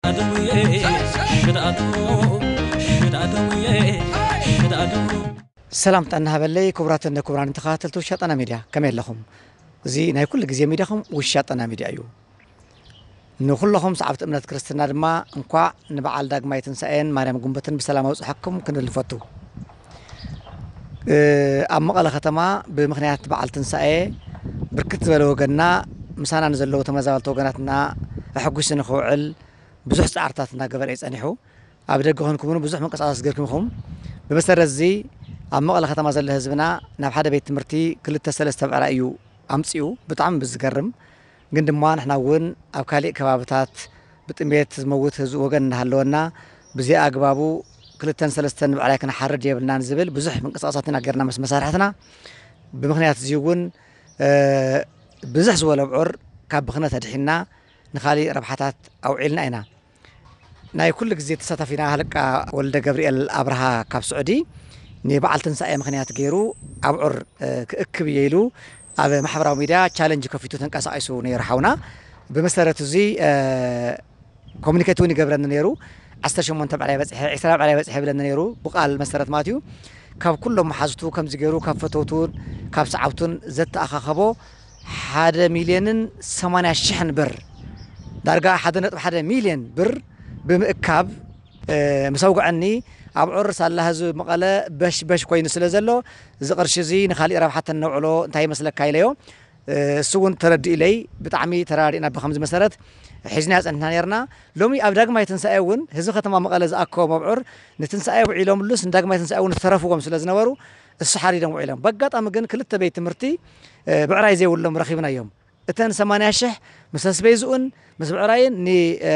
ኣደውየ ሽዳዶ ሽዳደውየ ሽዳዶ ሰላም ጥዕና ሃበለይ ክቡራትን ክቡራን ተኸታተልቲ ውሻጠና ሚድያ፣ ከመይ ኣለኹም? እዚ ናይ ኩሉ ግዜ ሚድያኹም ውሻጠና ሚድያ እዩ። ንኹለኹም ሰዓብቲ እምነት ክርስትና ድማ እንኳዕ ንበዓል ዳግማይ ትንሳኤን ማርያም ጉንበትን ብሰላም ኣውፅሐኩም ክንብል ንፈቱ። እ፣ ኣብ መቐለ ከተማ ብምኽንያት በዓል ትንሳኤ ብርክት ዝበለ ወገንና ምሳና ንዘለዉ ተመዛበልቲ ወገናትና ኣሐጒሱ ንኽውዕል ብዙሕ ፃዕርታት እናገበረ እዩ ፀኒሑ። ኣብ ደገ ኮንኩም እውን ብዙሕ ምንቅስቃስ ገርኩም ኢኹም። ብመሰረት እዚ ኣብ መቐለ ከተማ ዘሎ ህዝብና ናብ ሓደ ቤት ትምህርቲ ክልተ ሰለስተ ብዕራይ እዩ ኣምፂኡ። ብጣዕሚ ብዝገርም ግን ድማ ንሕና እውን ኣብ ካሊእ ከባብታት ብጥሜት ዝመውት ህዝቢ ወገን እናሃለወና ብዘይ ኣግባቡ ክልተን ሰለስተን ብዕራይ ክንሓርድ የብልናን ዝብል ብዙሕ ምንቅስቃሳት ኢና ገርና ምስ መሳርሕትና። ብምኽንያት እዚ እውን፣ እ፣ ብዝሕ ዝበለ ኣብዑር ካብ ብኽነት ኣድሒንና ንኻሊእ ረብሓታት ኣውዒልና ኢና። ናይ ኩሉ ግዜ ተሳታፊና ሃለቃ ወልደ ገብርኤል ኣብርሃ ካብ ስዑዲ ንበዓል ትንሳኤ ምኽንያት ገይሩ ኣብዑር፣ እ፣ ክእክብ እየ ኢሉ ኣብ ማሕበራዊ ሚድያ ቻለንጅ ከፊቱ ተንቀሳቒሱ ነይሩ ሓውና። ብመሰረት እዚ፣ እ፣ ኮሚኒኬት እውን ይገብረኒ ነይሩ። ዓሰርተ ሸሞንተ ብዕራይ በፂሐ፣ ዕስራ ብዕራይ በፂሐ ይብለኒ ነይሩ ብቃል መሰረት ማለት እዩ። ካብ ኩሎም መሓዝቱ ከምዚ ገይሩ ካብ ፈተውቱን ካብ ሰዓብቱን ዘተኣኻኸቦ ሓደ ሚልዮንን ሰማንያ ሽሕን ብር፣ ዳርጋ ሓደ ነጥቢ ሓደ ሚልዮን ብር ብምእካብ፣ እ፣ ምስ ኣውግዐኒ፣ ኣብዑር ሳላ ህዝቢ መቐለ በሽ በሽ ኮይኑ ስለ ዘሎ፣ እዚ ቅርሺ እዚ ንኻሊእ ረብሓ ተነውዕሎ እንታይ ይመስለካ ኢለዮ። እ፣ እሱ እውን ተረዲኡለይ፣ ብጣዕሚ ተረዳዲእና ብኸምዚ መሰረት ሒዝናዮ ጸኒሕና ነይርና። ሎሚ ኣብ ዳግማይ ትንሳኤ እውን ህዝቢ ከተማ መቐለ ዝኣከቦም ኣብዑር ንትንሳኤ ውዒሎምሉስ ንዳግማይ ትንሳኤ እውን ዝተረፍዎም ስለ ዝነበሩ እሱ ሓሪዶም ውዒሎም። በጋጣሚ ግን ክልተ ቤት ትምህርቲ፣ እ፣ ብዕራይ ዘይብሎም ረኺብናዮም። እተን ሰማንያ ሽሕ ምስ ኣስቤዝኡን ምስ ብዕራይን ን-፣ እ፣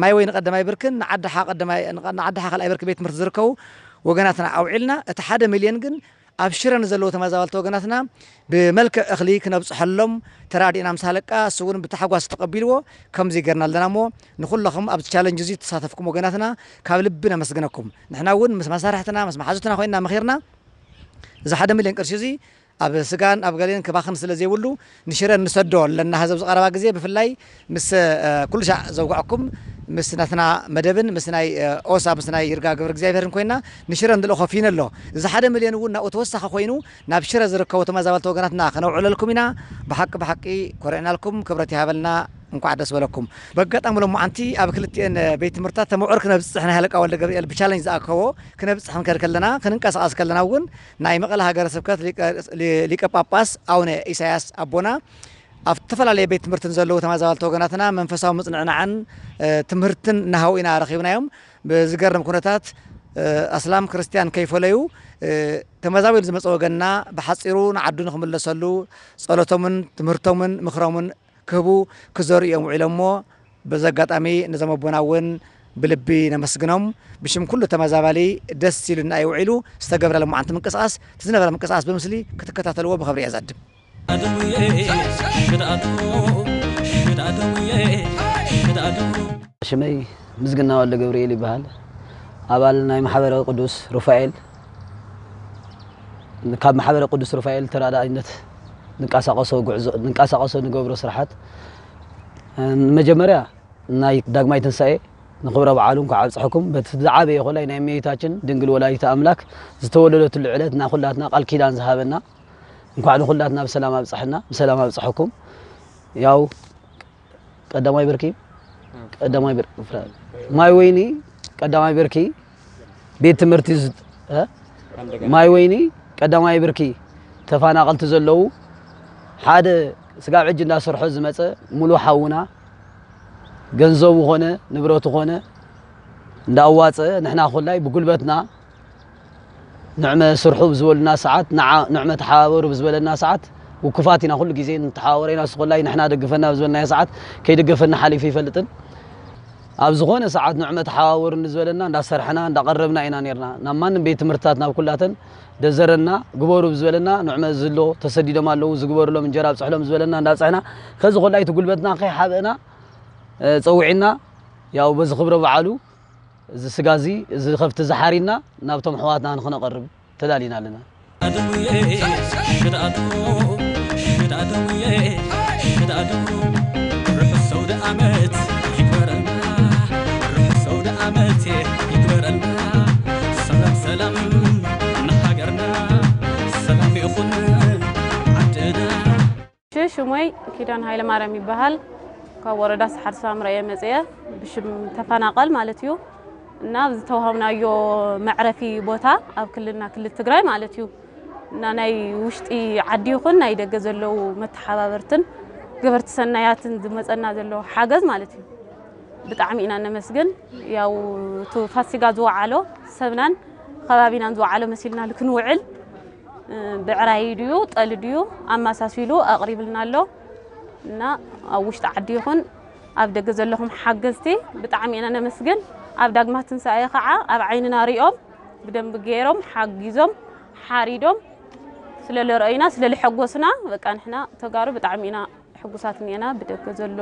ማይ ወይኒ ቀዳማይ ብርክን ንዓዲ ሓ ቀዳማይ፣ ንዓዲ ሓ ካልኣይ ብርኪ ቤት ትምህርቲ ዝርከቡ ወገናትና ኣውዒልና፣ እቲ ሓደ ሚልዮን ግን ኣብ ሽረ ንዘለዉ ተመዛበልቲ ወገናትና ብመልክዕ እኽሊ ክነብፅሐሎም ተራዲእና ምስ ሃለቃ፣ እሱ እውን ብታሕጓስ ተቐቢልዎ። ከምዚ ገርና ኣለና እሞ፣ ንኹለኹም ኣብዚ ቻለንጅ እዚ እተሳተፍኩም ወገናትና ካብ ልቢ ነመስግነኩም። ንሕና እውን ምስ መሳርሕትና፣ ምስ መሓዙትና ኮይንና መኺርና፣ እዚ ሓደ ሚልዮን ቅርሺ እዚ ኣብ ስጋን ኣብ ገሌን ክባኽን ስለ ዘይብሉ፣ ንሽረ ንሰዶ ኣለና። ህዘብ ዝቐረባ ግዜ ብፍላይ ምስ፣ እ፣ ኩሉ ሻዕ ዘውግዐኩም ምስ ናትና መደብን ምስ ናይ፣ እ፣ ኦሳ ምስ ናይ ይርጋ ገብረ እግዚኣብሄርን ኮይና ንሽረ ንልእኾ ፊነ ኣሎ። እዚ ሓደ ሚልዮን እውን ናብኡ ተወሳኺ ኮይኑ ናብ ሽረ ዝርከቡ ተመዛበልቲ ወገናትና ከነውዕለልኩም ኢና። ብሓቂ ብሓቂ ኮሪዕናልኩም፣ ክብረት ይሃበልና። እንኳዕ ደስ በለኩም። በጋጣሚ ሎማዓንቲ ኣብ ክልቲኤን ቤት ትምህርትታት ተመዑር ክነብፅሕ ናይ ሃለቃ ወልደ ገብርኤል ብቻለንጅ ዝኣከቦ ክነብፅሕ ክንከድ ከለና፣ ክንንቀሳቐስ ከለና እውን ናይ መቐለ ሃገረ ስብከት ሊቀ፣ ሊ-፣ ሊቀ ጳጳስ ኣቡነ ኢሳያስ ኣቦና ኣብ ዝተፈላለየ ቤት ትምህርትን ዘለዉ ተመዛበልቲ ወገናትና መንፈሳዊ ምጽንዕናዕን፣ እ፣ ትምህርትን እናሃቡ ኢና ረኺብናዮም። ብዝገርም ኩነታት፣ እ፣ ኣስላም ክርስትያን ከይፈለዩ፣ እ፣ ተመዛቢሉ ዝመጸ ወገንና ብሓጺሩ ንዓዱ ንኽምለሰሉ ጸሎቶምን ትምህርቶምን ምኽሮምን ክህቡ ክዘሩ እዮም ውዒሎም እሞ፣ በዚ ኣጋጣሚ ነዞም ኣቦና እውን ብልቢ ነመስግኖም። ብሽም ኩሉ ተመዛባሊ ደስ ኢሉና እዩ ውዒሉ። ዝተገብረ ሎማዓንቲ ምንቅስቓስ፣ እቲ ዝነበረ ምንቅስቓስ ብምስሊ ክትከታተልዎ ብኽብሪ እየ ዘዕድም። ኣደውየ ሽዳዶ ሽዳደውየ ሽዳዶ ሽመይ ምስግና ወልደ ገብርኤል ይበሃል። ኣባል ናይ ማሕበረ ቅዱስ ሩፋኤል፣ ካብ ማሕበረ ቅዱስ ሩፋኤል ተራዳኢነት ንንቀሳቐሶ ጉዕዞ፣ ንንቀሳቐሶ ንገብሮ ስራሓት፣ ንመጀመርያ ናይ ዳግማይ ትንሳኤ ንክብረ በዓሉ እንኳዕ ኣብፀሐኩም። በቲ ዝዓበየ ኮላይ ናይ እመቤታችን ድንግል ወላዲተ ኣምላክ ዝተወለደትሉ ዕለት ናይ ኩላትና ቃል ኪዳን ዝሃበና፣ እንኳዕ ንኩላትና ብሰላም ኣብፀሐና፣ ብሰላም ኣብፀሐኩም። ያው ቀዳማይ ብርኪ፣ ቀዳማይ ብር-፣ ፍራ-፣ ማይ ወይኒ ቀዳማይ ብርኪ ቤት ትምህርቲ ዝ-፣ እ? ማይ ወይኒ ቀዳማይ ብርኪ ተፈናቐልቲ ዘለዉ ሓደ ስጋብ ሕጂ እንዳሰርሖ ዝመፀ ሙሉ ሓውና ገንዘቡ ኾነ ንብረቱ ኾነ እንዳኣዋፀ ንሕና ኮላይ ብጉልበትና ንዕመ ስርሑ ብዝበሉና ሰዓት፣ ንዓ-፣ ንዕመ ተሓባበሩ ብዝበለና ሰዓት፣ ውኩፋት ኢና፣ ኩሉ ግዜ ንተሓባበረ ኢና። ንሱ ኮላይ ንሕና ደግፈና ብዝበልናዮ ሰዓት፣ ከይደገፈና ሓሊፉ ኣይፈልጥን። ኣብ ዝኾነ ሰዓት ንዕመ ተሓባበሩ ንዝበለና፣ እንዳሰርሐና፣ እንዳቐረብና ኢና ነርና። ናብ ማንም ቤት ትምህርትታት፣ ናብ ኩላተን ደዘረና፣ ግበሩ ብዝበለና፣ ንዕመ ዝሎ ተሰዲዶም ኣለዉ፣ ዝግበሩሎም፣ እንጀራ ኣብፅሕሎም ዝበለና፣ እንዳብፅሕና፣ ከዚ ኮላይ እቲ ጉልበትና ከይሓበእና፣ እ፣ ፀዊዕና፣ ያው በዚ ክብረ በዓሉ፣ እዚ ስጋ እዚ፣ እዚ ከብቲ እዚ ሓሪድና ናብቶም ኣሕዋትና ንኽነቐርብ ተዳሊና ኣለና። ኣደውየ ሽዳዶ ሽዳደውየ ሽዳዶ ርሑስ ሰውደ ዓመት ይግበረና። እቲ ይግበረና ሰላም ሰላም ንሃገርና ሰላም ይኹን ዓድና። ሽሙይ ኪዳን ሃይለ ማርያም ይበሃል። ካብ ወረዳ ሰሓር ሳምረ እየ መፅየ፣ ብሽም ተፈናቐል ማለት እዩ። እና ዝተዋሃብናዮ መዕረፊ ቦታ ኣብ ክልልና ክልል ትግራይ ማለት እዩ። እና ናይ ውሽጢ ዓዲ ይኹን ናይ ደገ ዘለዉ መተሓባበርትን ገበርቲ ሰናያትን ዝመፀና ዘለዉ ሓገዝ ማለት እዩ። ብጣዕሚ ኢና ነመስግን። ያው እቲ ፋሲጋ ዝወዓሎ ሰብናን ከባቢናን ዝወዓሎ መሲልና ልክንውዕል ብዕራይ ድዩ ጠሊ ድዩ ኣመሳሲሉ ኣቕሪብልና ኣሎ። እና ኣብ ውሽጢ ዓዲ ይኹን ኣብ ደገ ዘለኹም ሓገዝቲ ብጣዕሚ ኢና ነመስግን። ኣብ ዳግማ ትንሳኤ ከዓ ኣብ ዓይንና ሪኦም ብደንብ ገይሮም ሓጊዞም ሓሪዶም ስለ ለረእዩና ስለ ልሐጎስና በቃ ንሕና ተጋሩ ብጣዕሚ ኢና ሕጉሳት እኒአና። ብደገ ዘሎ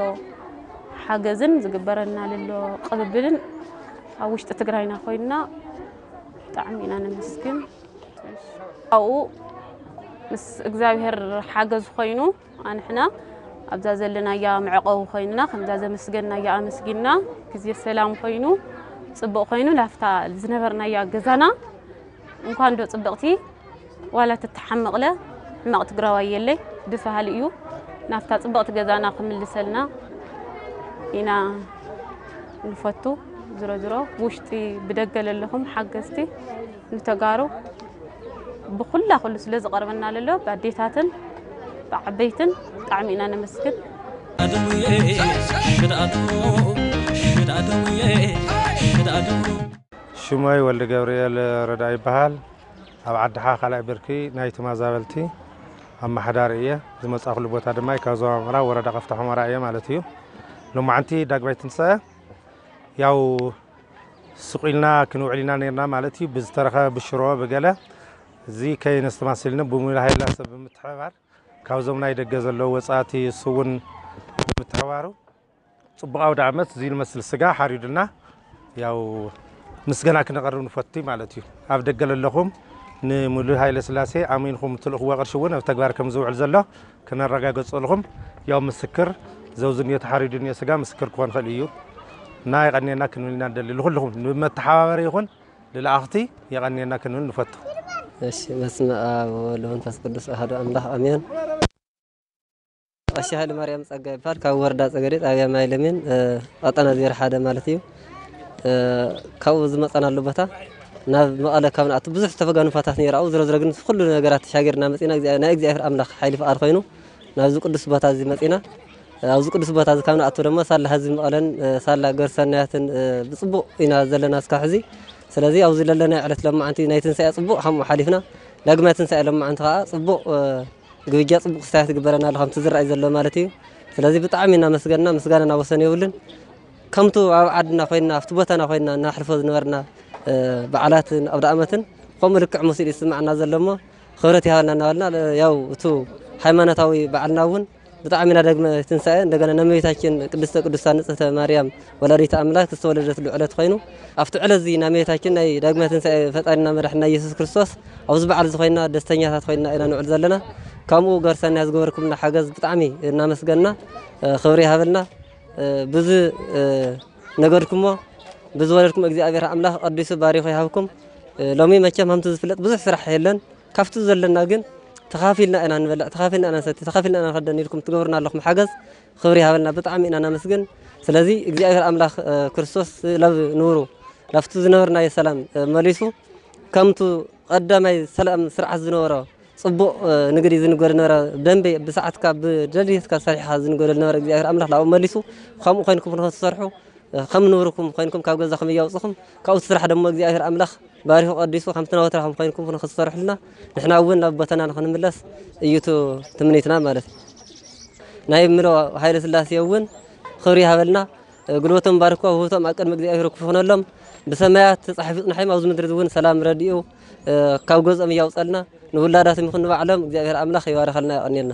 ሓገዝን ዝግበረና ዘሎ ቅብብልን ኣብ ውሽጢ ትግራይና ኮይንና ብጣዕሚ ኢና ነመስግን። ኣብኡ ምስ እግዚኣብሔር ሓገዝ ኮይኑ ኣንሕና ኣብዛ ዘለናያ መዕቆቢ ኮይንና ከምዛ ዘመስገንናያ ኣመስጊንና ግዜ ሰላም ኮይኑ ፅቡቕ ኮይኑ ላፍታ ዝነበርናያ ገዛና እንኳን ዶ ፅብቕቲ ዋላ ትተሓመቕለ ሕማቕ ትግራዋይ የለይ ደስ በሃሊ እዩ። ናፍታ ፅብቕቲ ገዛና ክምልሰልና ኢና ንፈቱ። ዝሮ ዝሮ ውሽጢ ብደገ ለለኹም ሓገዝቲ ንተጋሩ ብኩላ ኩሉ ስለ ዝቐርበና ለሎ ብኣዴታትን ብዓበይትን ብጣዕሚ ኢና ነመስግን። ኣደሙየ ሽዳኣዶ ሽዳኣደሙየ ሽዳኣዶ ሽሞይ ወልደ ገብርኤል ረዳ ይበሃል። ኣብ ዓድሓ ካልኣይ ብርኪ ናይ ተመዛበልቲ ኣመሓዳሪ እየ። ዝመጻእኩሉ ቦታ ድማ ካብ ዞባ ምዕራብ ወረዳ ቀፍታ ሑመራ እየ ማለት እዩ። ሎማዓንቲ ዳግማይ ትንሳኤ ያው ስቕ ኢልና ክንውዕል ኢና ነርና ማለት እዩ። ብዝተረኸበ ብሽሮ ብገለ እዚ ከይነስተማስልኒ ብሙሉ ሃይላ ሰብ ብምትሕብባር ካብዞም ናይ ደገ ዘለዉ ወጻእቲ እሱ እውን ብምትሕባሩ ጽቡቕ ኣውደ ዓመት እዚ ዝመስል ስጋ ሓሪዱልና ያው ምስጋና ክነቐርብ ንፈቱ ማለት እዩ። ኣብ ደገ ለለኹም ንሙሉ ሃይለ ስላሴ ኣሚንኹም እትልእኽዎ ቅርሺ እውን ኣብ ተግባር ከም ዝውዕል ዘሎ ክነረጋገጸልኹም ያው ምስክር ዘውዝንዮ ተሓሪዱንዮ ስጋ ምስክር ክኾን ክእል እዩ እና የቐንየና ክንብል ኢና ንደሊ ልኹልኹም ንመተሓባበሪ ይኹን ልለኣኽቲ የቐንየና ክንብል ንፈቱ። እሺ በስመ ኣብ ወወልድ ወመንፈስ ቅዱስ ኣሐዱ ኣምላኽ ኣሜን። ቀሺ ሃይለ ማርያም ጸጋ ይበሃል። ካብ ወረዳ ጸገዴ ጣብያ ማይ ለሚን ቀጠና ዜሮ ሓደ ማለት እዩ። ካብኡ ዝመጸናሉ ቦታ ናብ መቐለ ካብ ንኣቱ ብዙሕ ዝተፈጋኑ ፋታት ነይሩ። ኣብኡ ዝረዝረ ግን ኩሉ ነገራት ተሻገርና መጺና። ናይ እግዚኣብሔር ኣምላኽ ሓይሊ ፍቓድ ኮይኑ ናብዚ ቅዱስ ቦታ እዚ መጺና። ኣብዚ ቅዱስ ቦታ እዚ ካብ ንኣቱ ድማ ሳላ ህዝቢ መቐለን ሳላ ገርሰናያትን ብጽቡቕ ኢና ዘለና እስካብ ሕዚ። ስለዚ ኣብዚ ለለናዮ ዕለት ለማዓንቲ ናይ ትንሳኤ ጽቡቕ ሓምኡ ሓሊፍና ዳግማይ ትንሳኤ ለማዓንቲ ከዓ ጽቡቕ ግብጃ ጽቡቕ ክስታያት ይግበረና ኣሎ ከምቲ ዝረኣይ ዘሎ ማለት እዩ። ስለዚ ብጣዕሚ እናመስገንና ምስጋናና ወሰን የብሉን። ከምቱ ኣብ ዓድና ኮይንና ኣብቲ ቦታና ኮይንና እናሕልፎ ዝነበርና በዓላት ኣውደ ኣመትን ከምኡ ልክዕ መሲሉ ይስማዕና ዘሎ እሞ ክብረት ይሃበልና እናበልና ያው እቱ ሃይማኖታዊ በዓልና እውን ብጣዕሚ ኢና ደግመ ትንሳኤ እንደገና ነመቤታችን ቅድስተ ቅዱሳን ንጽህተ ማርያም ወላዲተ ኣምላክ ዝተወለደትሉ ዕለት ኮይኑ ኣብቲ ዕለት እዚ ናይ መቤታችን ናይ ዳግመ ትንሳኤ ፈጣሪና መድሕና ኢየሱስ ክርስቶስ ኣብዚ በዓል እዚ ኮይና ደስተኛታት ኮይና ኢና ንውዕል ዘለና። ከምኡ ገርሰናያ ዝገበርኩምና ሓገዝ ብጣዕሚ እናመስገንና ክብሪ ይሃበልና። ብዚ ነገርኩሞ ብዝወለድኩም እግዚኣብሔር ኣምላኽ ቀዲሱ ባሪኹ ይሃብኩም። ሎሚ መቸም ከምቲ ዝፍለጥ ብዙሕ ስራሕ የለን። ካብቲ ዘለና ግን ተኻፊልና ኢና ንበልዕ፣ ተኻፊልና ኢና ንሰቲ፣ ተኻፊልና ኢና ንኸደን ኢልኩም ትገብሩና ኣለኹም ሓገዝ ክብሪ ይሃበልና። ብጣዕሚ ኢና ነመስግን። ስለዚ እግዚኣብሔር ኣምላኽ ክርስቶስ ላብ ንብሩ ላብቲ ዝነበርናዮ ሰላም መሊሱ ከምቱ ቀዳማይ ሰላም ስርዓት ዝነበሮ ጽቡቕ ንግዲ ዝንገደል ነበረ። ብደንበ ብሰዓትካ ብደልየትካ ሰሪሕኻ ዝንገደል ነበረ እግዚኣብሔር ኣምላኽ ናብኡ መሊሱ ከምኡ ኮይንኩም ንኽትሰርሑ ከም ንብርኩም ኮይንኩም ካብ ገዛኹም እያውፅኹም ካብኡ እቲ ስራሕ ደሞ እግዚኣብሔር ኣምላኽ ባሪኹ ቀዲሱ ከምቲ ናወትራኹም ኮይንኩም ንኽትሰርሑልና ንሕና እውን ናብ ቦታና ንኽንምለስ እዩ እቲ ትምኒትና ማለት እዩ። ናይ ምሎ ሃይለ ስላሴ እውን ክብሪ ይሃበልና። ጉልበቶም ባርኮ ውህብቶም ኣብ ቅድሚ እግዚኣብሔር ክፉ ክነሎም ብሰማያት ተጻሒፉ ጽንሖም ኣብዚ ምድሪ እውን ሰላም ረድኡ ካብ ገዝኦም እያውጸልና ንውላዳቶም ይኹን ንባዕሎም እግዚኣብሔር ኣምላኽ ይባርኸልና የቐንየልና።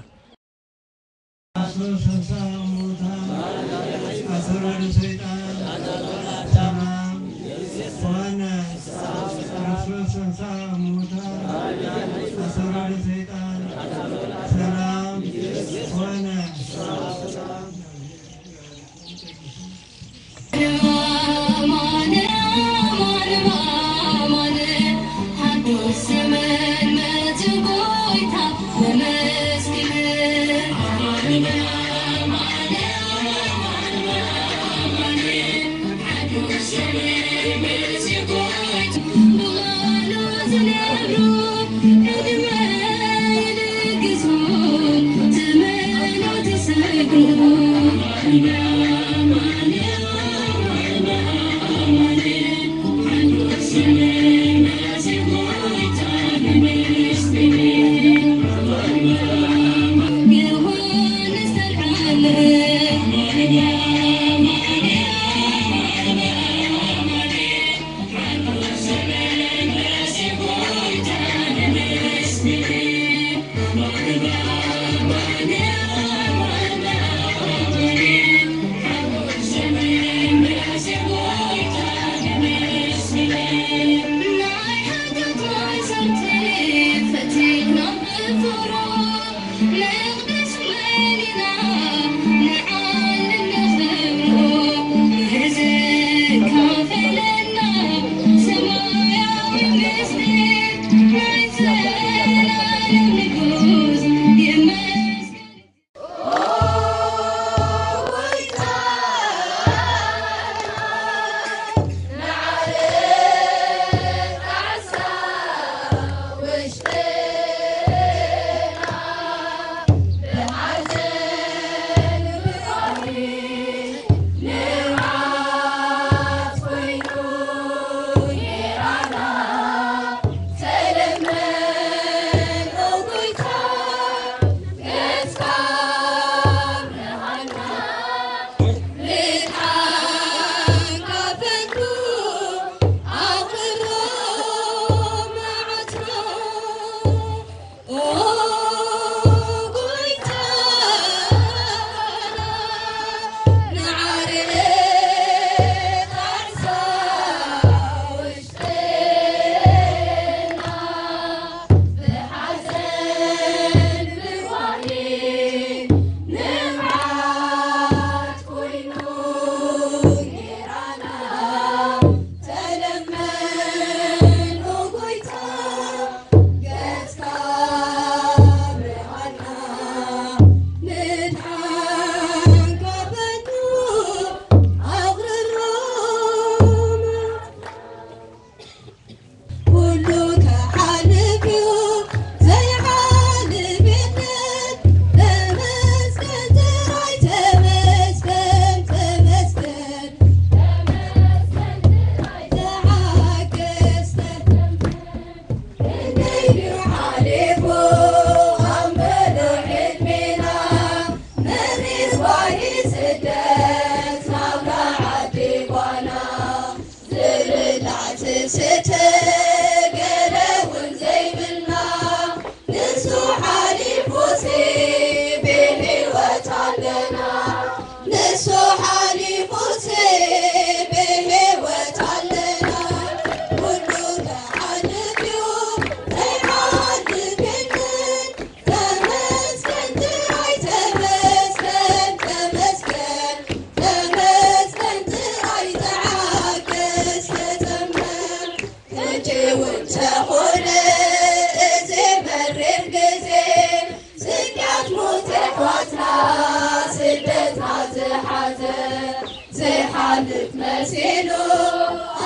ሲሉ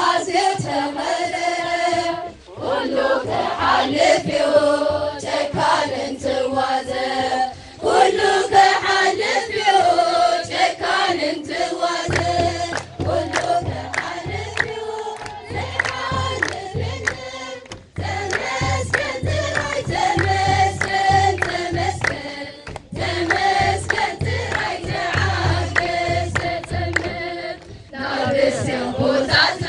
ኣዝዩ ተመረረ። ኩሉ ክሓልፍ እዩ ጨካን እንትዋዘ፣ ኩሉ ክሓልፍ እዩ ጨካን እንትዋዘ፣ ኩሉ ክሓልፍ እዩ ዘይሓልፍ የለን። ተመስገን ጥራይ ተመስገን ተመስገን ተመስገን ጥራይ ተዓገስ ተጸመር። ናብ ርስቲ ኣቦታትና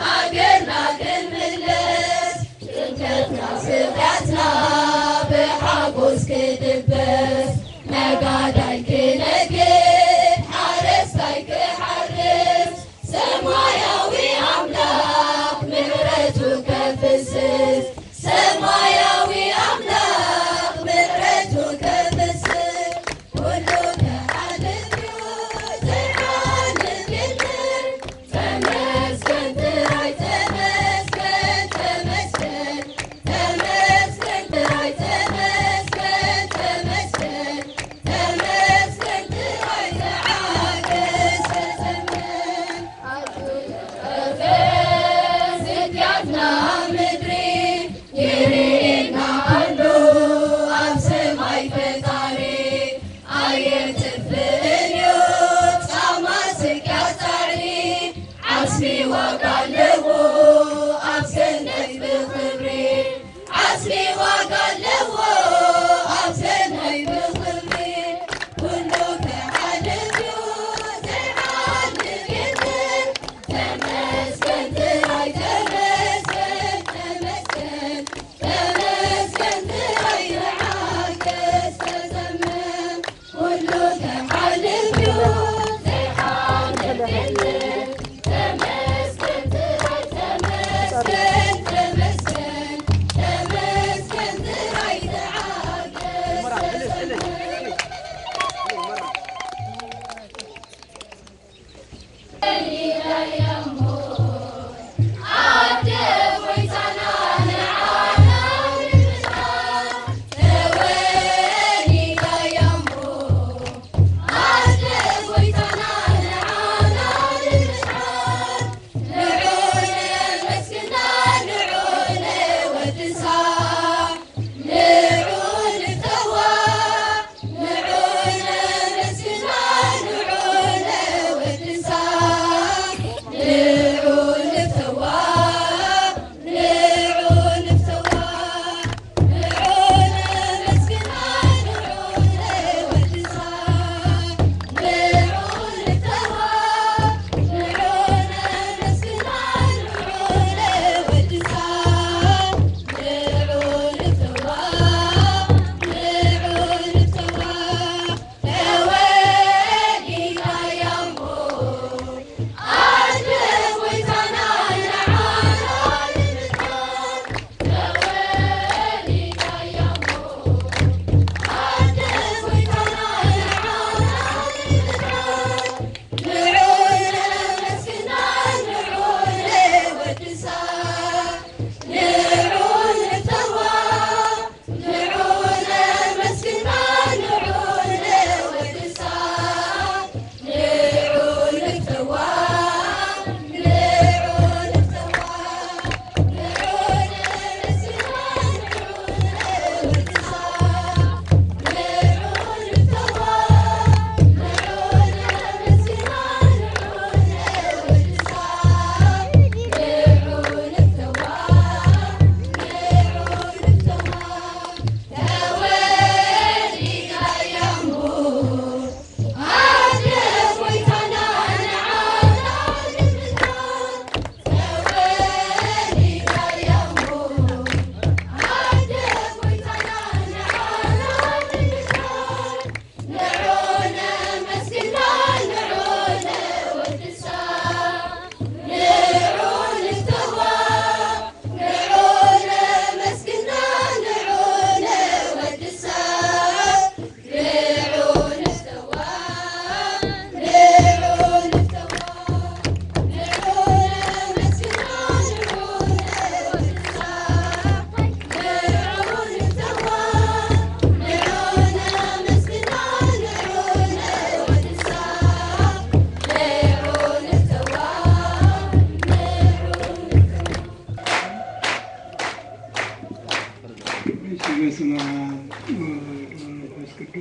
ሃገርና ክንምለስ፣ ጭንቀትና ስቕያትና ብሓጎስ ክድበስ፣ ነጋዳይ ክነግድ ሓረስታይ ክሓርስ፣ ሰማያዊ ኣምላኽ ምሕረቱ ከፍስስ፣ ሰማያዊ ኣምላኽ ምሕረቱ ከፍስስ። ኩሉ ክሓልፍ እዩ ዘይሓልፍ የለን። ተመስገን ጥራይ ተመስገን ተመስገን ተመስገን ጥራይ ተመስገን ተመስገን ተመስገን ጥራይ ተዓገስ ተዘመር። ኣብ ዝጠፈ ስድያትና ምድሪ ይርእየና ኣሎ ኣብ ሰማይ ፈጣሪ። ኣየጥፍእን እዩ ጻማ ስቅያት ጻዕሪ። ዓስቢ ዋጋ ኣለዎ ኣብ ሰናይ ብኽብሪ። ዓስቢ ዋጋ ኣለዎ ኣብ ሰናይ ብኽብሪ። ኩሉ ክሓልፍ እዩ ዘይሓልፍ የለን። ተመስገን ጥራይ ተመስገን ተመስገን ተመስገን ጥራይ ተዓገስ ተዘመር። ኩሉ ክሓልፍ እዩ ዘይሓልፍ የለን። ተመስገን ጥራይ ተመስገን ተመስገን ተመስገን ጥራይ ተዓገስ ተዘመር።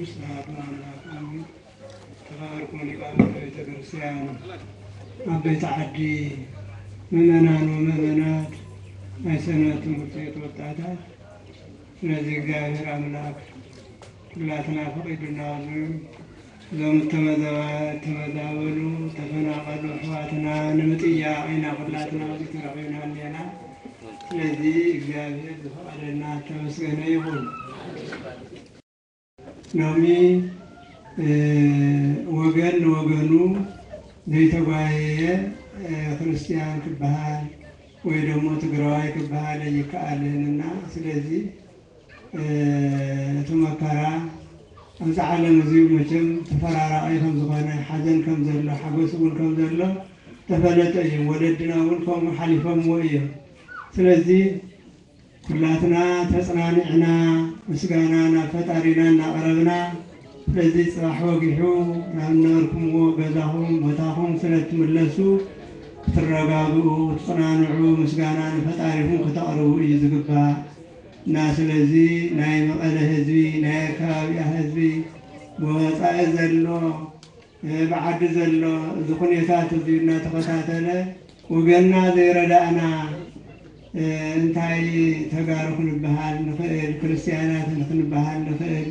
ስብሐት ለአምላክ አሜን። ተኸበርኩም ሊቃውንተ ቤተ ክርስቲያን፣ ዓበይቲ ዓዲ፣ ምእመናን ወምእመናት፣ ናይ ሰንበት ትምህርት ቤት ወጣታት፣ ስለዚህ እግዚኣብሔር አምላክ ኩላትና ፈቂዱና እዞም እተመዛባ-፣ እተመዛበሉ፣ እተፈናቀሉ ኣሕዋትና ንምጥያቕ ኢና ኩላትና ኣብዚ ተረኺብና እኒአና። ስለዚ እግዚኣብሔር ዝፈቐደልና ዝተመስገነ ይኹን። ሎሚ፣ እ፣ ወገን ንወገኑ ዘይተጓየየ፣ እ፣ ክርስቲያን ክበሃል ወይ ደግሞ ትግራዋይ ክበሃል ኣይከኣልን እና ስለዚ፣ እ፣ እቲ መከራ ኣብዚ ዓለም እዚ መቸም ተፈራራቒ ከም ዝኾነ፣ ሓዘን ከም ዘሎ፣ ሓጎስ እውን ከም ዘሎ ተፈለጠ እዩ። ወለድና እውን ከምኡ ሓሊፎምዎ እዮም። ስለዚ ኩላትና ተጽናኒዕና ምስጋና ናብ ፈጣሪና እናቕረብና፣ ስለዚ ጽባሕ ወጊሑ ናብ ነበርኩምዎ ገዛኹም ቦታኹም ስለ እትምለሱ ክትረጋግኡ፣ ክትጽናንዑ፣ ምስጋና ንፈጣሪኹም ክተቕርቡ እዩ ዝግባእ። እና ስለዚ ናይ መቐለ ህዝቢ፣ ናይ ኣከባቢኣ ህዝቢ፣ ብወጻኢ ዘሎ፣ እ፣ ብዓዲ ዘሎ፣ እዚ ኩነታት እዚ እናተኸታተለ፣ ወገንና ዘይረዳእና፣ እ፣ እንታይ ተጋሩ ክንበሃል ንኽእል፣ ክርስትያናት ክንበሃል ንኽእል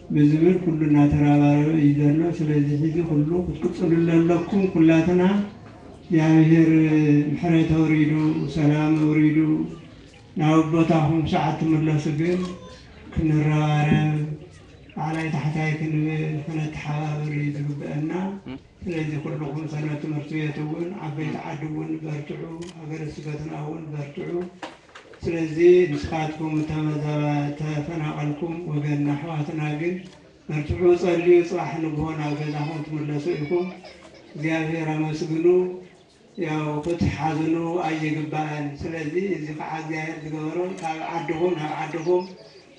ብዝብል ኩሉ እናተረባረበ እዩ ዘሎ። ስለዚ ሕዚ ኩሉ ክትቅጽሉ ኣለኩም። ኩላትና እግዚኣብሔር ምሕረት ኣውሪዱ፣ ሰላም ኣውሪዱ፣ ናብ ቦታኹም ሰዓት ትምለሱ ግን ክንረባረብ፣ ላዕላይ ታሕታይ ክንብል፣ ክነተሓባብር እዩ ዝግበአና። ስለዚ ኩልኹም ሰንበት ትምህርቲ ቤት እውን፣ ዓበይቲ ዓዲ እውን በርትዑ፣ ሃገረ ስብከትና እውን በርትዑ። ስለዚ ንስኻትኩም እተመዘ-፣ ተፈናቐልኩም ወገንና ኣሕዋትና ግን በርትዑ፣ ጸልዩ፣ ጽባሕ ንግሆ ናብ ገዛኹም ትምለሱ ኢኹም። እግዚኣብሔር ኣመስግኑ። ያው ክትሓዝኑ ኣይግባእን። ስለዚ እዚ ከዓ እግዚኣብሔር ዝገበሮ ካብ ዓድኹም ናብ ዓድኹም፣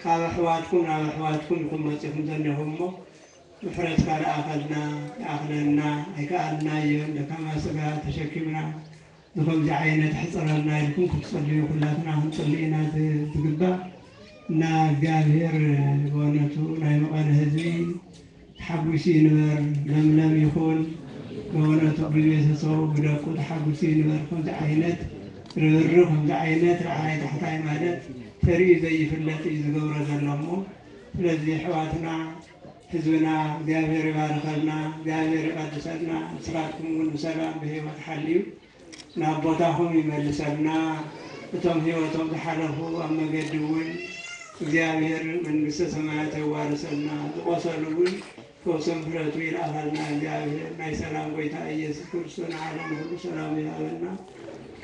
ካብ ኣሕዋትኩም ናብ ኣሕዋትኩም ኢኹም መጺኹም ዘኒኹም እሞ፣ ምሕረትካ ደኣኸልና፣ ይኣኽለና፣ ኣይከኣልናዮን፣ ደካማ ስጋ ተሸኪምና፣ ብኸምዚ ዓይነት ሕጸረልና ኢልኩም ክትጸልዩ ኩላትና ክንጸልይ ኢና ዝ-፣ ዝግባእ። እና እግዚኣብሔር በእውነቱ ናይ መቐለ ህዝቢ ተሓጒሱ ይንበር፣ ለምለም ይኹን። በእውነቱ ብቤተሰቡ ብደቁ ተሓጒሱ ይንበር። ከምዚ ዓይነት ርብርብ፣ ከምዚ ዓይነት ላዕላይ ታሕታይ ማለት ተርእዩ ዘይፍለጥ እዩ ዝገብሮ ዘሎ እሞ፣ ስለዚ ኣሕዋትና ህዝብና እግዚኣብሔር ይባርኸልና፣ እግዚኣብሔር ይቐድሰልና። ንስኻትኩም እውን ብሰላም ብህይወት ሓልዩ ናብ ቦታኹም ይመልሰልና። እቶም ህይወቶም ዝሓለፉ ኣብ መገዲ እውን እግዚኣብሔር መንግስተ ሰማያት የዋርሰልና። ዝቆሰሉ እውን ፈውሶም ምሕረቱ ይልኣኸልና። እግዚኣብሔር ናይ ሰላም ጎይታ ኢየሱስ ክርስቶስ ንዓለም ንኹሉ ሰላም ይሃበና።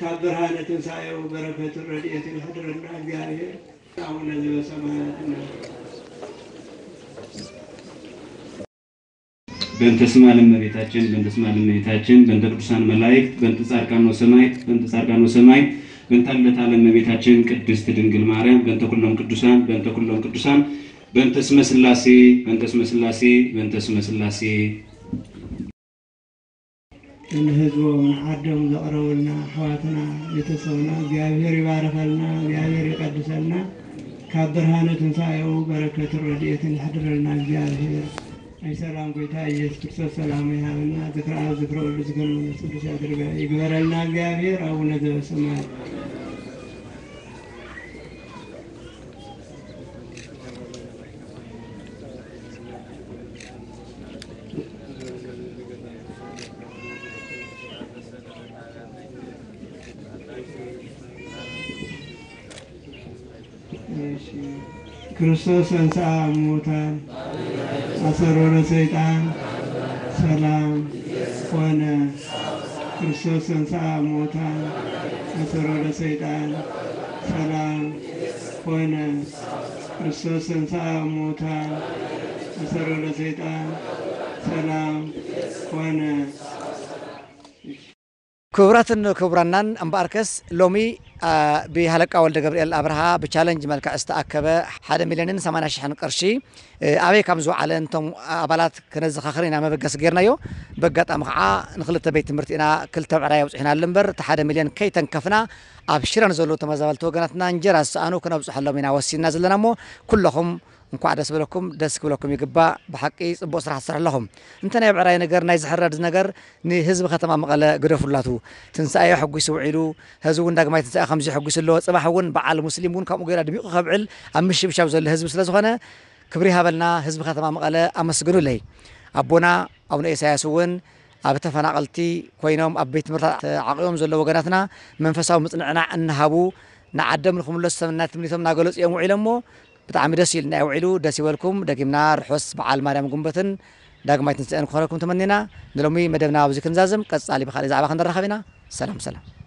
ካብ ብርሃነ ትንሳኤው በረከትን ረድኤትን ይሕድረና እግዚኣብሔር። አቡነ ዘበሰማያት። በእንተ ስማ ለእመቤታችን፣ በእንተ ስማ ለእመቤታችን፣ በእንተ ቅዱሳን መላእክት፣ በእንተ ጻድቃን ወሰማዕት፣ በእንተ ጻድቃን ወሰማዕት፣ በእንተ ልደታ ለእመቤታችን ቅድስት ድንግል ማርያም፣ በእንተ ኩሎም ቅዱሳን፣ በእንተ ኩሎም ቅዱሳን፣ በእንተ ስመ ሥላሴ፣ በእንተ ስመ ሥላሴ፣ በእንተ ስመ ሥላሴ። ንህዝቦም ንዓዶም ዘቕረቡልና ኣሕዋትና ቤተሰብና እግዚኣብሔር ይባርኸልና፣ እግዚኣብሔር ይቐድሰልና። ካብ ብርሃነ ትንሳኤኡ በረከትን ረድኤትን ይሕድረልና እግዚኣብሔር። ናይ ሰላም ጎይታ ኢየሱስ ክርስቶስ ሰላሙ ይሃበና። ዝክረ አብ ዝክረ ወልድ ዝክረ መንፈስ ቅዱስ ያድርገ-፣ ይግበረልና እግዚኣብሔር። አቡነ ዘበሰማያት። እሺ። ክርስቶስ ተንሥአ እሙታን አሰሮ ለሰይጣን ሰላም ሆነ። ክርስቶስ ተንሥአ እሙታን አሰሮ ለሰይጣን ሰላም ሆነ። ክርስቶስ ተንሥአ እሙታን አሰሮ ለሰይጣን ሰላም ሆነ። ክቡራትን ክቡራናን፣ እምበኣርከስ ሎሚ፣ አ፣ ብሃለቃ ወልደ ገብርኤል ኣብርሃ ብቻለንጅ መልክዕ ዝተኣከበ ሓደ ሚልዮንን ሰማንያ ሽሕን ቅርሺ፣ እ፣ ኣበይ ከም ዝወዓለ ነቶም ኣባላት ክነዘኻኽር ኢና መበገሲ ጌርናዮ። በጋጣሚ ኸዓ ንክልተ ቤት ትምህርቲ ኢና ክልተ ብዕራይ ኣውፂሕናሉ እምበር፣ እቲ ሓደ ሚልዮን ከይተንከፍና ኣብ ሽረ ንዘለዉ ተመዛበልቲ ወገናትና እንጀራ ዝሰኣኑ ክነብፅሐሎም ኢና ወሲንና ዘለና እሞ፣ ኩለኹም እንኳዕ ደስ በለኩም፣ ደስ ክብለኩም ይግባእ። ብሓቂ ጽቡቕ ስራሕ ትሰርሑ ኣለኹም። እንተ ናይ ብዕራይ ነገር፣ ናይ ዝሕረድ ነገር ንህዝቢ ከተማ መቐለ ግደፉላቱ። ትንሳኤ ሕጒስ ውዒሉ፣ ህዝቢ እውን ዳግማይ ትንሳኤ ከምዚ ሕጒስ ኣሎ። ጽባሕ እውን በዓል ሙስሊም እውን ከምኡ ገይራ ድሚቑ ከብዕል ኣብ ምሽብሻብ ዘሎ ህዝቢ ስለ ዝኾነ፣ ክብሪ ሃበልና፣ ህዝቢ ከተማ መቐለ ኣመስግኑለይ። ኣቦና ኣቡነ ኢሳያስ እውን ኣብ ተፈናቐልቲ ኮይኖም ኣብ ቤት ትምህርታት ተዓቂቦም ዘለዉ ወገናትና መንፈሳዊ ምጽንዕናዕ እናሃቡ ንዓዶም ንክምለሱ ተመናይ ትምኒቶም እናገለጹ እዮም ውዒሎሞ። ብጣዕሚ ደስ ኢልና ውዒሉ። ደስ ይበልኩም። ደጊምና ርሑስ በዓል ማርያም ጉንበትን ዳግማይ ትንሳኤን ክኾነልኩም ተመኒና። ንሎሚ መደብና ኣብዚ ክንዛዝም፣ ቀጻሊ ብኻልእ ዛዕባ ክንራኸብ ኢና። ሰላም ሰላም።